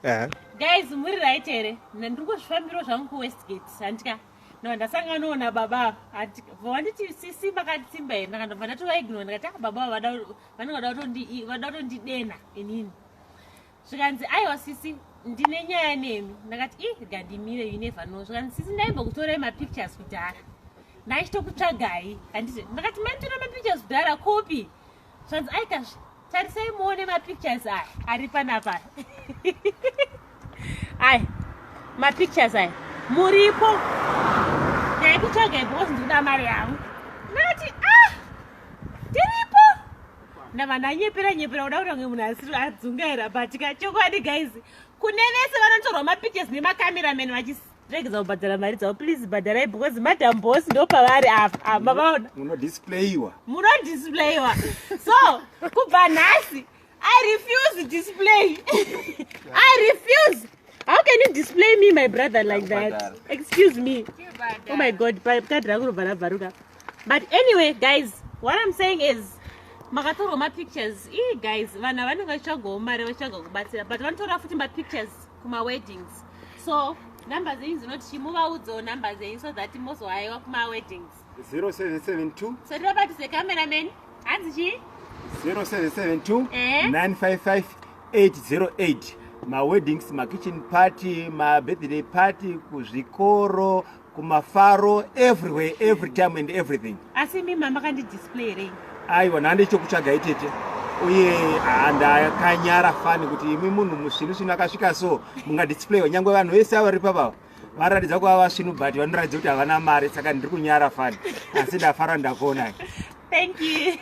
Guys, muri right here? Ndiri kuzvifambiro zvangu kuWestgate, handika? No, ndasanganawo nababa, handika? Vanditi, "Sisi, makatsimba here?" Ndakandobva ndatovaignore, ndikati, "Ah, baba vanenge vada kutondidena inini." Zvikanzi, "Aiwa sisi, ndine nyaya nemi." Ndakati, "I gandimire, you never know." Zvikanzi, "Sisi, ndaimbokutorai mapictures kudhara, ndachitokutsvagai, handiti?" Ndakati, "Maitora mapictures kudhara kopi?" Zvanzi, "Aikazve, tarisai muone mapictures aya ari panapa aya, mapictures aya muripo. Ndaikutsvagai because ndikuda mari yangu." Ndakati, "Ah, tiripo." Ndabva ndanyepera nyepera kuda kuti kunge munhu asiri adzungaira, but kachokwadi guys, kune vese vanotorwa mapictures nemacameraman vachiregedza kubhadhara mari dzavo, please bhadharai, because Madam Boss ndo pavari apa apa, vaona? Munodisplayiwa. Munodisplayiwa. So kubva nhasi I refuse display, I refuse. How can you display me, my brother, like that? Kubhadhara. Excuse me, oh my God, kadhi rangu robva rabvaruka. But anyway guys, what I'm saying is makatorwa mapictures ii guys, vanhu havanenge vachitsvagawo mari, vachitsvaga kubatsira, but vanotora futi mapictures kumaweddings. So number dzenyu dzinoti chimuvaudzewo number dzenyu so that mozohaiwa kumaweddings. 0772. So tinobatise cameraman, hanzi chii? 0772 955 808. Maweddings, makitchen party, mabirthday party, kuzvikoro, kumafaro, everywhere, every time and everything. Asi imi makandidisplay rei? Aiwa, nhandichokutsvaga itete, uye handakanyara fani kuti imi munhu musvinu svinu akasvika, so mungadisplayiwa. Nyange vanhu vese ava vari papava vanoratidza kuva vasvinu, but vanoratidza kuti havana mari, saka ndiri kunyara fani, asi ndafara ndakuonai. Thank you.